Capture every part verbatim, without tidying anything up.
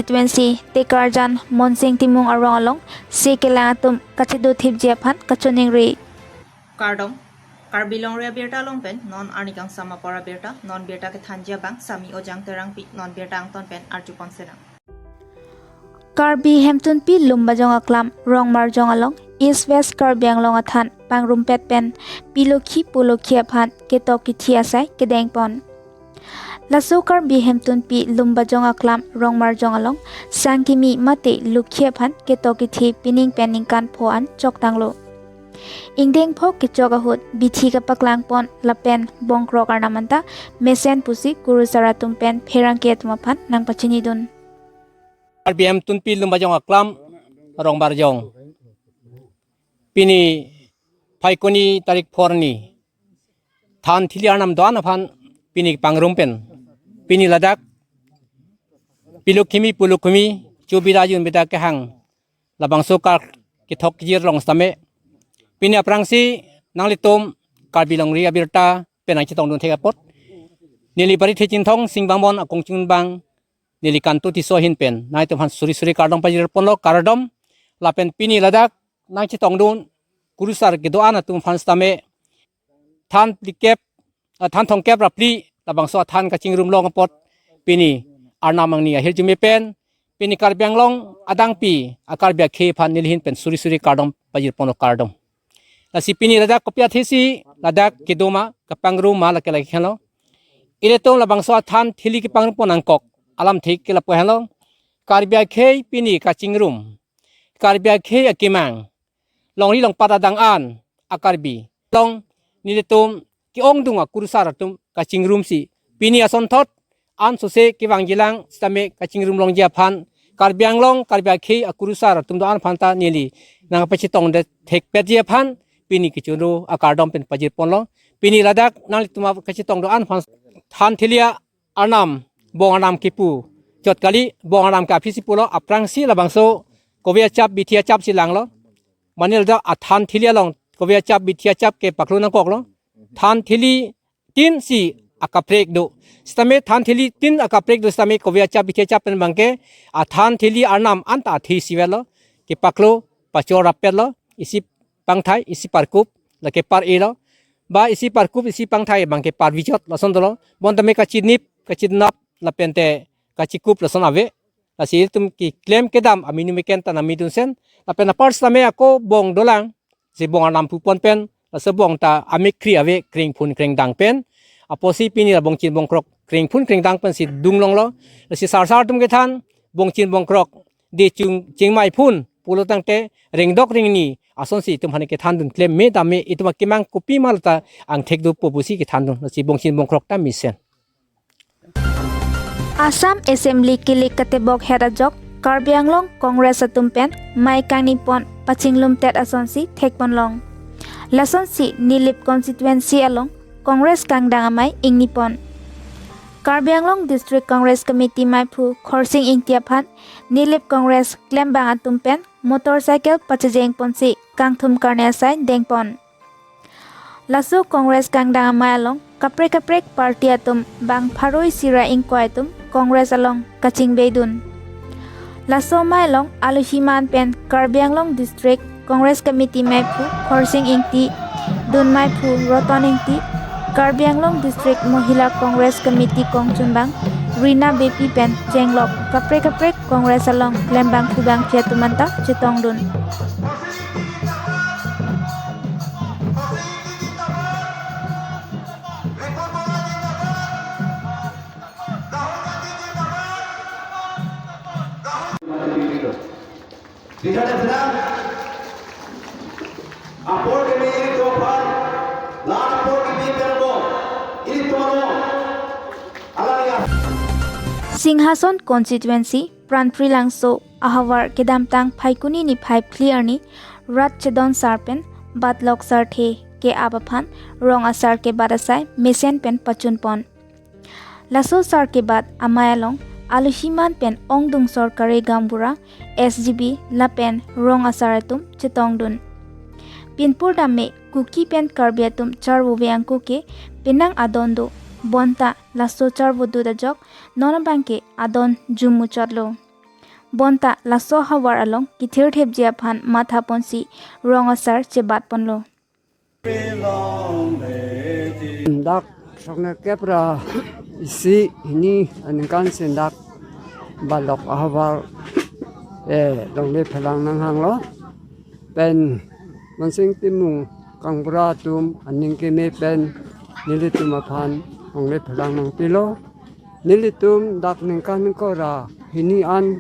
Constituency Tekarjan Monsing Timung arong along si kelang atum kachedo thipji aphan kachiningri. Kardom, Karbi Longri Abirta along pen non arni kangsam apor abirta, non birta kethanji abang Sami Ojang Terangpi, non birta angton pen arjupon serang. Karbi Hemtunpi Lumbajong Aklam Rongmarjong along East West Karbi Anglong athan pangrumpet pen pilokhi pulokhi aphan ketok kithi asai kedengpon. Laso Karbi Hemtunpi Lumbajong Aklam Rongmarjong along sangkimi mate lukhi aphan ketok kithi pining pen ningkan pho an choktanglo. Ingdeng pho kechok ahut bithi kapaklangpon lapen bongkrok arnam anta mesen pusi kurusar atum pen pherangke atum aphan nangpachinidun. Karbi Hemtunpi Lumbajong Aklam Rongmarjong. Pini Phaikuni tarik phor ni than thili arnam do-an aphan pini pangrum pen, pini ladak pilokhimi pulokhimi chubida junbida kehang labangso kar kethok kejir along sitame, pini aphrangsi nanglitum Karbi Longri Abirta pen nangchetongdun thek apot, neli Barithe Chinthong Singbangmon akong chungbang, neli Kantu Tisso ahin pen nanglitum aphan suri suri kardom pajirponlo, kardom. Lapen pini ladak nangchetongdun kurusar kedo-an atum aphan sitame, than phlikep, ah, than thomkep ra phli labangso athan kachingrum long apot pini arnam angni ahirjume pen pini Karbi Anglong adangpi a-Karbi akhei aphan neli ahin pen suri suri kardom pajirponlo, kardom. Lasi pini ladak kopi athesi ladak kedo ma kapangrum ma lake lake henlo. Ilitum labangso athan thili kepangrumpon nangkok alamthe ke lapu henlo. Karbi akhei pini kachingrum, Karbi akhei akemang, longri longpat adang an a-Karbi along nelitum ke-ongdung akurusar atum kachingrumsi pini asonthot ansose kevangjilang sitame kachingrum longji aphan, Karbi Anglong Karbi akhei akurusar atum do-an aphan ta neli nangpachetongde thekpetji aphan pini kechoro akardom pen pajirponlo. Pini ladak nanglitum kachetong do-an aphan than thili arnam, bong arnam kipu chot kali, bong arnam ke aphisi pulo, aphrangsi labangso kove achap bithi achapsi langlo. Mane ladak athan thili along kove achap bithi achap ke paklo nangkoklo. Than thili tin si akaprek do. Sitame than thili tin akaprek do sitame kove achap bithi achap pen abangke athan thili arnam anta athesi vetlo. Kepaklo, pachor rapetlo, isi pangthai, isi parkup, lake par-elo. Ba isi parkup, isi pangthai abangke parvi chot lason dolo. Bonta me kachinip, kachinap, lapente kachikup lason ave. Lasi itum keklem kedam aminu meken ta nangmidun sen. Lapen apar sitame ako bong dolang, si bong arnam pupon pen, laso bong ta amikri ave krengphun krengdang pen. Apotsi pini la bongchin bongkrok krengphun krengdang pensi dunglonglo. Lasi sarsar atum kethan, bongchin bongkrok de chung chingmai phun pulo tangte rengdok rengni asonsi itum aphan kethandun klem me dam me, itum akemang kopi ma lata angthek dopo pusi kethandun. Lasi bongchin bongkrok ta mesen. Assam Assembly kilik katebok het ajok Karbi Anglong Congress atum pen mei kangnipon pachinglumtet asonsi thekponlong. Lasonsi Nilip constituency along Congress kangdang amei ingnipon. Karbi Anglong District Congress Committee meiphu Khorsing Ingti aphan Nilip Congress klembang atum pen motorcycle pachejengponsi kangthum karne asai dengpon. Laso Congress kangdang amei along kaprek kaprek party atum bang pharo isi ra ingkoi atum Congress along kachingbeidun. Laso amei along alohi man pen Karbi Anglong District Congress Committee meiphu Khorsing Ingti, dun meiphu Roton Ingti, Karbi Anglong District Mohila Congress Committee kongchunbang Rina Beypi pen chenglok kaprek kaprek Congress along klembangphu bangphi atum anta chetongdun. Singhason Constituency, Pranpri Langso, ahavar kedamtang Phaikuni niphai phli arni rat chedon sar pen batlok sarthe ke-ap aphan rong asar kebat asai mesen pen pachunpon. Laso sar kebat amei along alohi man pen ongdung sorkari gaonbura, S G B lapen rong asar atum chetongdun. Pinpur dam me Kuki pen Karbi atum charvo ve angko ke penang adon do, bonta laso charvo dut ajok non abangke adon jum muchotlo. Bonta laso ahavar along kethirthepji aphan mathaponsi rong asar chebatponlo. Dak songnerkep ra isi hini aningkan si dak Balok ahavar, eh, longle phelang nanghanglo. Pen Mansing Timung kangbura atum aning keme pen nelitum aphan longle phelang nangpilo. Nelitum dak ningkan ingkoi ra hini an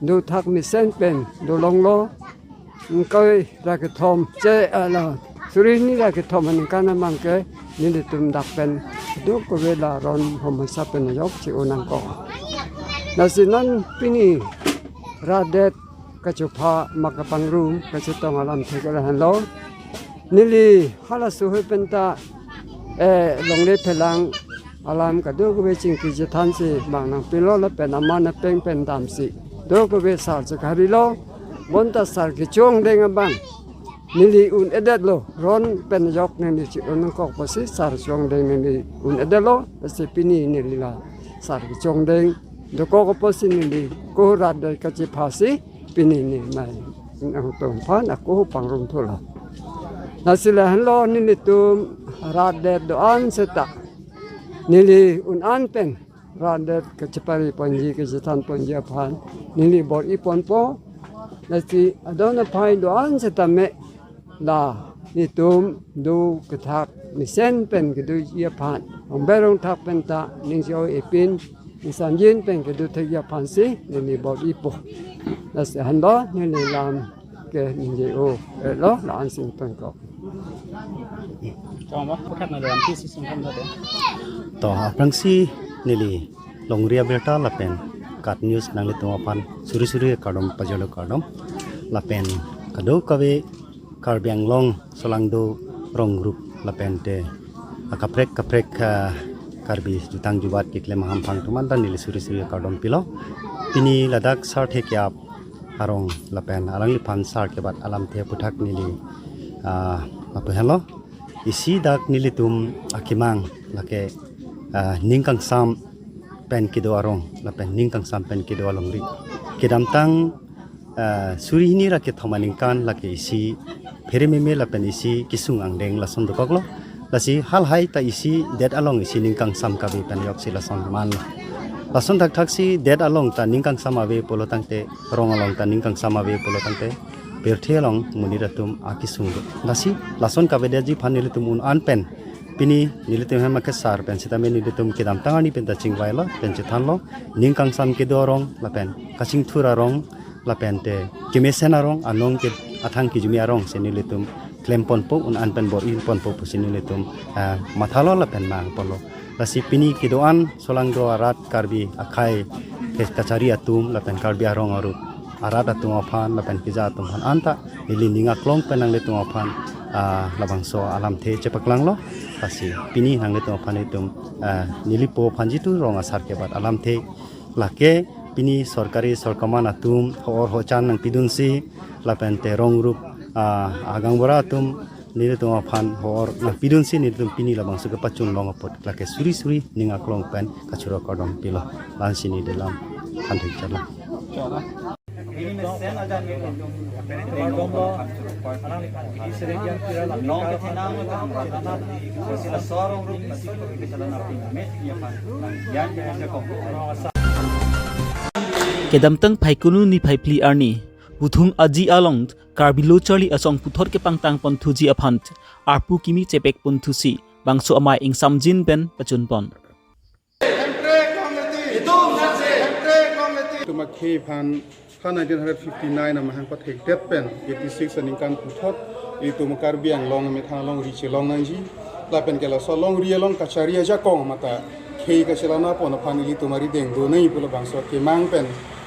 dothak mesen pen dolonglo. Ingkoi ra kethom che, ala, suri hini ra kethom aningkan amang ke nelitum dak pen duk kove la ron homasa pen ajok che-o nangkok. Lasi non pini rat det kachopha ma kapangrum kachetong alamthe ke lahenlo. Neli hala suhui penta, eh, longle phelang alam kadokave chingki chethansi bang nangpilo lapen aman apeng pen damsi dokave sar chekharilo. Bonta sar kechongdeng abang neli un-edetlo, ron pen ajok neli che-o nangkok pusi sar chongdeng neli un-edetlo. Lasi pini neli la sar kechongdeng dokok pusi neli ko rat det kachephasi pini ne mai nangtum aphan ako pangrum thulo. Lasi lahenlo nelitum rat det do-an seta neli un-an pen rat det kachepari ponji kachethan ponji aphan neli bor-i ponpo. Lasi adon aphai do-an seta me la netum do kethak mesen pen kedoji aphan, ongberong thak penta ning jo epin ingsamjin pen kedo thekji aphansi neli bor-ipo. Lasi lahenlo neli lam ke ningje-o, eh, lo la-an sing tongkok. Tama, puthot na dalam P C C singkam tadi. To, aphrangsi neli longri abirta lapen KAT News nanglitum aphan suri suri kardom pajirlo kardom. Lapen kadokave Karbi Anglong solangdo rong rup lapente akaprek kaprek, ah, Karbi jutang jubat keklem ahamphang atum anta neli suri suri kardom pilo. Pini ladak sarthe ke-ap arong lapen alangliphan sar kebat alamthe aputhak neli, ah, lapu henlo. Isi dak nelitum akemang lake, ah, ning kangsam pen kedo arong lapen ning kangsam pen kedo alongri. Kedamtang, ah, suri hini ra kethom aningkan lake isi pherememe lapen isi kesung angdeng lason dokoklo. Lasi halahai ta isi det along isi ning kangsam kave pen ajoksi lason manlo. Lason thakthaksi det along ta ning kangsam ave pulo tangte, rong along ta ning kangsam ave pulo tangte, pirthe along monit atum akesung do. Lasi lason kavedetji aphan nelitum un-an pen pini nelitum hem akesar pen sitame nelitum kedamtang arni penta chingvailo pen chethanlo, ning kangsam kedo arong lapen kachingthur arong lapente kemesen arong, anong ke athang kejumi arongsi nelitum klem ponpo, un-an pen bor-i ponpo pusi nelitum, eh, mathalo lapen mang ponlo. Lasi pini kedo-an solangdo arat Karbi akhei ke kachari atum lapen Karbi arong arup arat atum aphan lapen keja atum aphan anta neli ning aklong pen nanglitum aphan, ah, labangso alamthe chepaklanglo. Lasi pini nanglitum aphan itum, ah, nelipo aphan jitu rong asar kebat alamthe lake pini sorkari sorkaman atum ho-or hochan nangpidunsi lapente rong rup, ah, agangbura atum nelitum aphan ho-or nangpidunsi nelitum pini labangso kepachun long apot lake suri suri ning aklong pen kachoro kardom pilo. Lansi neli dalam aphan thik chalo. Kedamtang Phaikunu niphai phli arni, Puthung Aji along Karbi Lo Charli Asong puthot kepangtang ponthuji aphan arpu kimi chepek ponthusi bangso amei ingsamjin pen pachun pon. Itum akhei aphan ha nineteen fifty-nine amahang pathekdet pen eighty-six aningkan puthot itum Karbi Anglong amethang alongri chelong nangji lapen ke laso alongri along kachari ajakong mate khei kachelang pon aphan ilitum arideng do nangji pu labangso kemang pen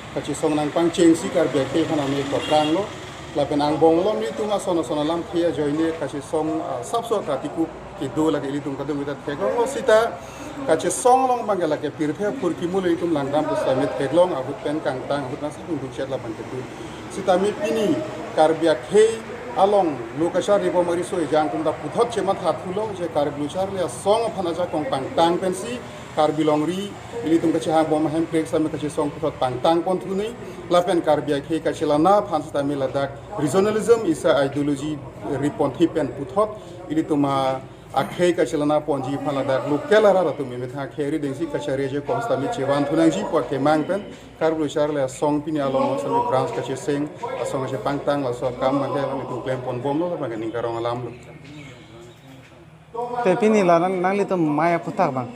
kachesong nangpangchengsi Karbi akhei aphan amei kopranglo lapen angbong along ilitum ason ason alamthe ajoine kachesong, ah, sapso katiku kedo lake ilitum kadung kita theklonglo sita kachesong along abang ke lake pirthe aphurkimo le itum langdam pusitame theklong ahut pen kangtang ahut nangsi kungduk chet labang kedo. Sitame pini Karbi akhei along lo kacharibom ariso ejang atum ta puthot chematha thulo je Karbi Lo Charli Asong aphan ajakong pangtang pensi Karbi longri, ilitum kachehang bom ahem krek sitame kachesong puthot pangtang pon thu nangji, lapen Karbi akhei kachelang aphan sitame ladak regionalism isi a ideology riponthe pen puthot, ilitum a akhei kachelang ponji aphan ladak local arat atum emethang akhei ridengsi kachari ajakong sitame chevan thu nangji pu akemang pen Karbi Lo Charli Asong pini along sitame branch kacheseng asong kachepangtang laso akam abangke nanglitum klem pon bomlo, abangke ning karong alamlo. Te pini la nang, nanglitum mai aphuthak abang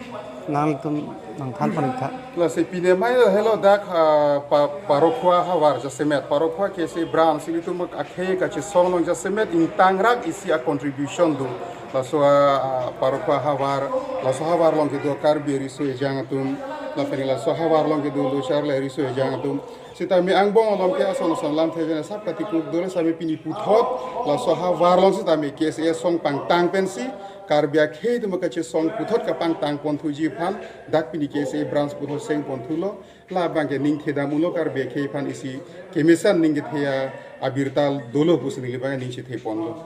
nanglitum nangthan pon ik tha. Lasi pini mai lo helo dak, ah, pa, Parokhowa ahavar jasemet, Parokhowa K S A branch ilitum akhei kachesong along jasemet ingtang rak isi a contribution do. Laso a, ah, Parokhowa ahavar, laso ahavar along kedo Karbi riso ejang atum, lapen laso ahavar along kedo Lo Charli riso ejang atum. Sitame angbong along ke ason ason lamthe pen asap katikuk dolo sitame pini puthot laso ahavar along sitame K S A asong pangtang pensi Karbi akhei atum kachesong puthot kapangtang pon thuji aphan dak pini K S A branch puthot seng pon thulo, labangke ning thedam unlo, Karbi akhei aphan isi kemesan ning kethe abirta dolo pusi neli abangke ning chethe ponlo.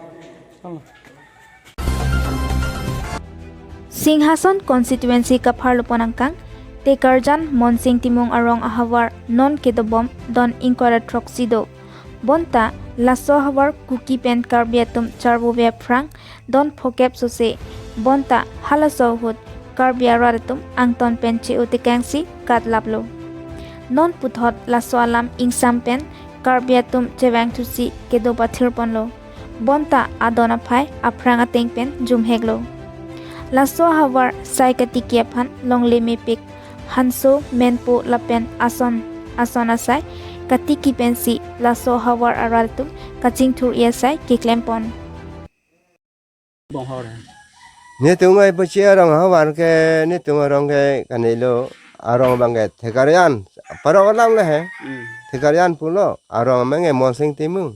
Singhason constituency kapharlo pon angkang Tekarjan Monsing Timung arong ahavar non kedobom don ingkoi ra throksi do. Bonta laso ahavar Kuki pen Karbi atum charvove aphrang don phokep sose. Bonta halaso ahut Karbi arat atum angton pen che-o tekangsi katlaplo. Non puthot laso alam ingsam pen Karbi atum chevang thusi kedo pathir ponlo. Bonta adon aphai aphrang ateng pen jumheklo. Laso ahavar sai katiki aphan longle mepik hanso menpo lapen ason ason asai katiki pensi laso ahavar arat atum kachingthur-i asai keklem pon. Bong hor hai. Netum ai pachi arong ahavar ke netum arong ke kanelo, arong abangke Thekarjan, parok alam le he. Hmm. Thekarjan pulo, arong abangke Monsing Timung.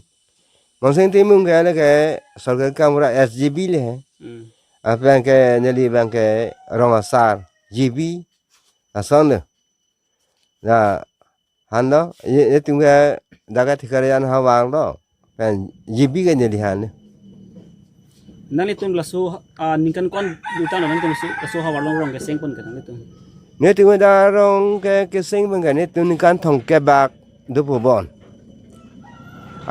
Monsing Timung ke lake sorkari kamra S G B le he. Hmm. Aphrang ke neli abangke rong asar G B ason le. La, han do, ye, yetum ke dak ke Thekarjan ahavar do, pen G B ke neli han. Nanglitum laso, ah, ningkan ko-an dutang nanglitum laso, laso ahavar along rong keseng pon ke nanglitum? Netum ke dak rong ke keseng pon ke netum ningkan thomkep bak dopo bon.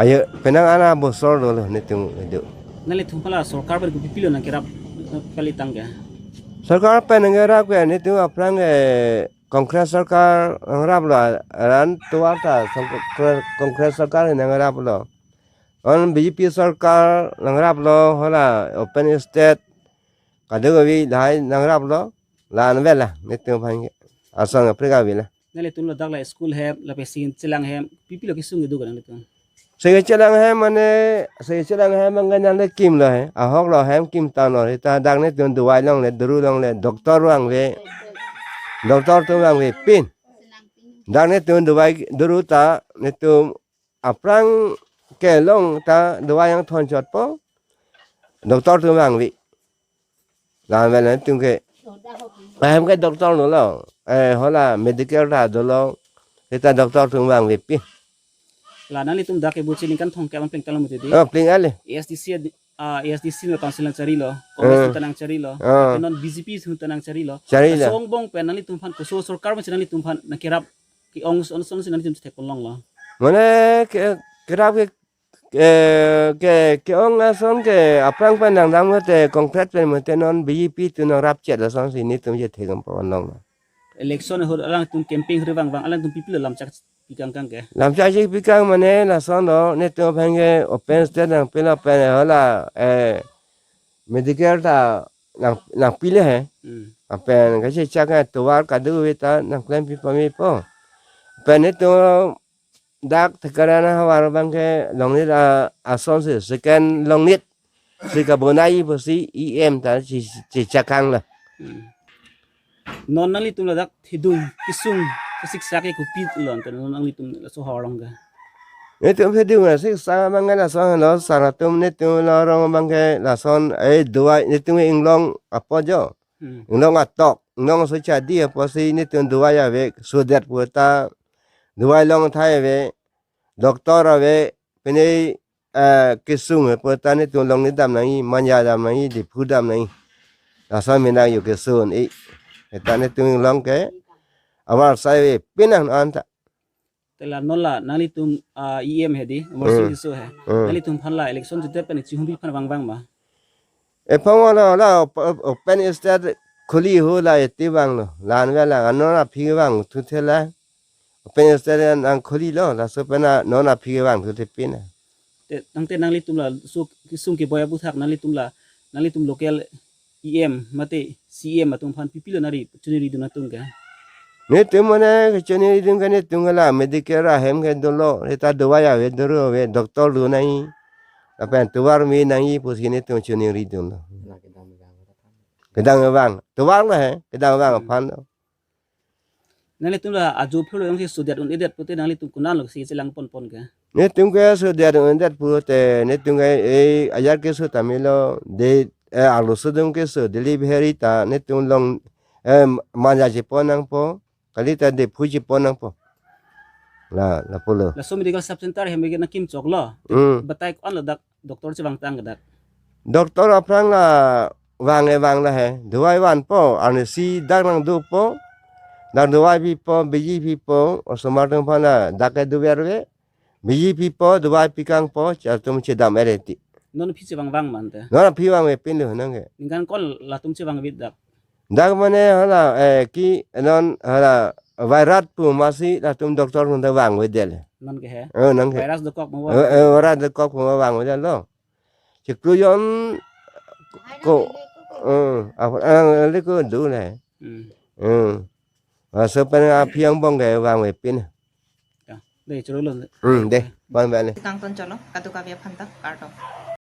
Ayo, penang ana bosor dolo netum do. Nanglitum hala sorkar pen kopipilo nangkerap, eh, kalitang ke? Sorkar pen nangkerap ke netum aphrang, eh, Congress sorkar nangraplo, ran tovar ta song-, Congress sorkar nangraplo. On B J P sorkar nangraplo, hala open stage kadokave lahai nangraplo, la-an avelo, netum aphan ke ason kaprek avelo. Nanglitum ladak la school hem, lapen sing chelang hem, pipilo kesung kedo ke nanglitum? Sing chelang hem mane, sing chelang hem mane nangle kimlo he, ahoklo hem kim tanglo he, ta dak netum dawai longle, duru longle, doctor vangve, doctor atum vangvepin. Dak netum dawai duru ta, netum aphrang kelong ta dawai nangthon chotpo, doctor atum vangve. La-an avelo netum ke. Ahem ke doctor dolo. Eh, hala medical ta dolo. Seta doctor atum vangvepin. La nanglitum dak kebuchi ningkan thomkep an plengtanglo mati di. Oh, pleng ale. A S D C, ah, A S D C no council nangcharilo. Congress, eh, atum ta nangcharilo. Ah. Lapen non B J P atum ta nangcharilo. Charilo. Laso angbong pen nanglitum aphan koso sorkar pen si nanglitum aphan nangkerap ke-ong ason ason si nanglitum thek pon longlo? Mane ke, kerap ke, eh, ke, ke-ong ason ke aphrang pen nangdam ke te Congress pen mate non B J P atum nangrap chet asonsi netum je thek pon longlo. Election ahut alangtum campaign hri vangvang alangtum pipilo lamchak pikang kang ke? Lamchak chepikang mane lason do, netum aphan ke open stage nangpilo pen hala, eh, medical ta nang, nangpile he. Hmm. Lapen kachechak tovar kadokave ta nangklempi pamepo. Pen netum dak Thekarjan ahavar abangke longnit a, asonsi second longnit si kabonai pusi E M ta che, chechakang la. Hmm. Non nanglitum ladak thedung kesung kesiksa ke kopilo ante non nanglitum laso ahavar along ke? Netum thedung kesiksa abangke lason lo, sar atum netum la arong abangke lason, eh, dawai netum inglong apot jo. Hmm. Inglong atok, inglong so chadi apotsi netum dawai ave, sodet pu ta dawai long thai ave, doctor ave, pine, eh, kesung pu ta netum longnit dam nangji, Manja dam nangji, Diphu dam nangji. Lason mena yo kesun i. Eta netum along ke avarsai ave pinang anta. Te la non la nanglitum, ah, E M hedi, Amarsing Hmm. Tisso he. Hmm. Nanglitum aphan la election jutdet pen chihumpi aphan vangvang ma? Ephong lo la op-, op-, open stage khuli ho la eti vanglo. Lan ve la non aphi vangthu the la. Open stage nangkhuli lo, laso pen non aphi vangthu the pinang. Te tangte nanglitum la su kisung keboi aputhak nanglitum la, nanglitum local E M mate C E M atum aphan pipilo nari choningri dun atum ke? Netum mane choningri dun ke netum ke la medical ahem ke dolo, eta dawai ave, doro ave, doctor do nangji. Lapen tovar me nangji pusi netum choningri dunlo. Kedang vang, tovar lo he, kedang vang Hmm. aphan lo. Nanglitum la ajo phirlo jongsi sodet un-edet pute nanglitum konat lo si chelang ponpon ke? Netum ke sodet un-edet pute netum ke e ajar keso ta melo de, eh, arloso atum keso delivery ta netum along, eh, Manja chepon nangpo, kalita Diphu chepon nangpo. La, lapulo. Laso medical sub center hem ke nangkim choklo. Hmm. Batai ko-an lo dak doctor chevangtang ke dak? Doctor aphrang la vang e vang la he. Dawai vanpo, arnisi dak nangdopo. Dak dawai pipo, biji pipo, osomar atum aphan la dak ke dover ave. Biji pipo, dawai pikangpo, latum chedam-et eti. Non aphi chevangvang ma ante? Non aphi vang ave pinlo nang ke. Ningkan ko-an latum chevangvit dak? Dak mane hala, eh, ke non hala virus pu masi latum doctor atum ta vangvedet le. Non ke he? Eh, nang ke. Virus dokok mo Eh, eh, virus dokok mo vangvedetlo. Chiklu jon ko, eh, apa, eh, le ko do le. Hmm. Hmm. Laso pen aphi angbong ke vangve pin. Ya, de, choro lo. Hmm, de, vangve le. Kangton cholo, kadokave aphan ta, kardom.